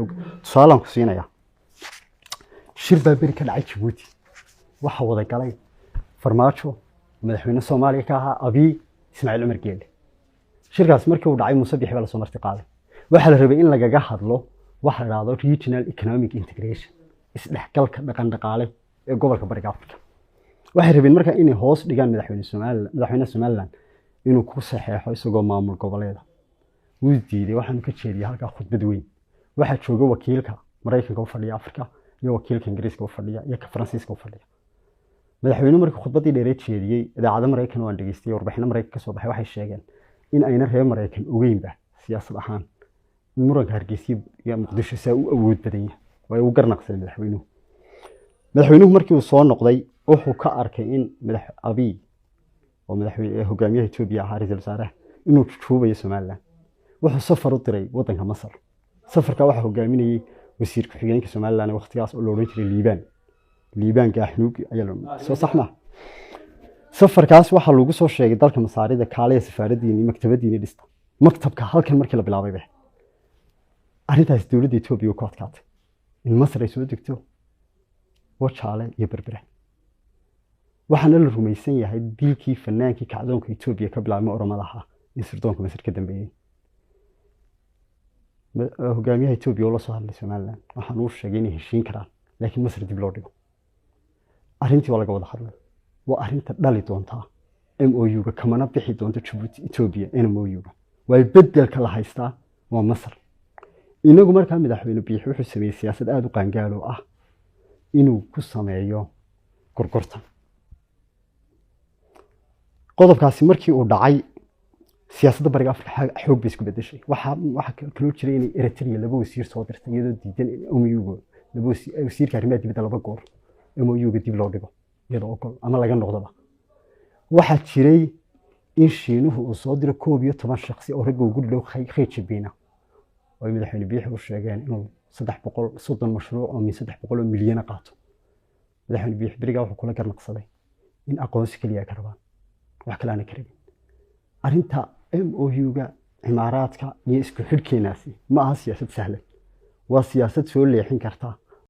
Xoog tusaalaan ku siinayaa. Shir baa beri ka dhacay Jabuuti. Waxaa wada galay Farmaajo, madaxweyne Soomaaliya ka ahaa, Abiy, Ismaaciil Cumar Geele. Shirkaas markii uu dhacay, Muuse Bixi baa lasoo marti qaaday. Waxaa la rabay in lagaga hadlo waxa la dhahdo regional economic integration, isdhexgalka dhaqan dhaqaale ee gobolka Bariga Africa. Waxay rabeen markaa inay hoos dhigaan madaxweyne Somaliland, madaxweyne Somaliland inuu ku saxeexo isagoo maamul goboleeda. Wuu diiday. Waxaanu ka jeediyay halkaa khudbad weyn. Waxaa jooga wakiilka Maraykanka u fadhiya Afrika iyo wakiilka Ingiriiska u fadhiya iyo ka Faransiiska u fadhiya. Madaxweynuhu markii khudbaddii dheereed jeediyey, idaacado Maraykan waan dhegeystay, warbixino Maraykan ka soo baxay waxay sheegeen in ayna reer Maraykan ogeynba siyaasad ahaan in muranka Hargeysa iyo Muqdisho saa u awood badan yahay. Way u garnaqsadeen madaxweynuhu. Madaxweynuhu markii uu soo noqday, wuxuu ka arkay in madax Abiy oo madaxweyne hogaamiyaha Etoobiya ahaa, ra'iisul wasaaraha, inuu jujuubayo Somaliland. Wuxuu safar u diray wadanka Masar. Safarka waxaa hogaaminayay wasiir ku-xigeenka Somaliland ee waqtigaas oo la odhan jiray Liibaan Gaaxnuugi ayaa la soo sax maaha. Safarkaas waxaa lagu soo sheegay dalka Masaarida: "Kaalaya, safaaradiini, maktabadiini dhista." Maktabka halkan markii la bilaabay bay arrintaas dowladda Etoobiya ku adkaatay in Masar ay soo degto Wajaale iyo Berbera. Waxaana la rumaysan yahay dilkii fanaankii kacdoonka Etoobiya ka bilaabmay Oromada ahaa in sirdoonka Masar ka dambeeyey. Hogaamiyaha Etoobiya oo la soo hadlay Somaliland, waxaan uu sheegay inay heshiin karaan, laakiin Masar dib loo dhigo. Arrintii waa laga wada hadlay. Waa arrinta dhali doontaa MOU-ga. Kamana bixi doonto Jabuuti Etoobiya MOU-ga, waayo bedelka la haystaa waa Masar. Inagu markaa madaxweyne Biixi wuxuu sameeyey siyaasad aada u qaangaalo ah inuu ku sameeyo gorgortan. Qodobkaasi markii uu dhacay, siyaasadda Bariga Afrika xoog bay isku bedeshay. Waxaa kaloo jiray inay Eritrea laba wasiir soo dirtay, iyadoo diidan in MOU-ga laba wasiirka arrimaha dibadda laba goor MOU-ga dib loo dhigo iyadoo ogol ama laga noqdoba. Waxaa jiray in Shiinuhu uu soo diro 11 shakhsi oo ragga ugu dhow Khayjabina, oo ay madaxweyne Biixi u sheegeen inuu 330 mashruuc oo min 300 oo milyana qaato. Madaxweyne Biixi berigaa wuxuu kula garnaqsaday in aqoonsi keliya ay ka rabaan, wax kale aanay ka rabin. Arrinta MOU-ga Imaaraadka iyo isku xidhkeenaasi ma aha siyaasad sahlan, waa siyaasad soo leexin karta.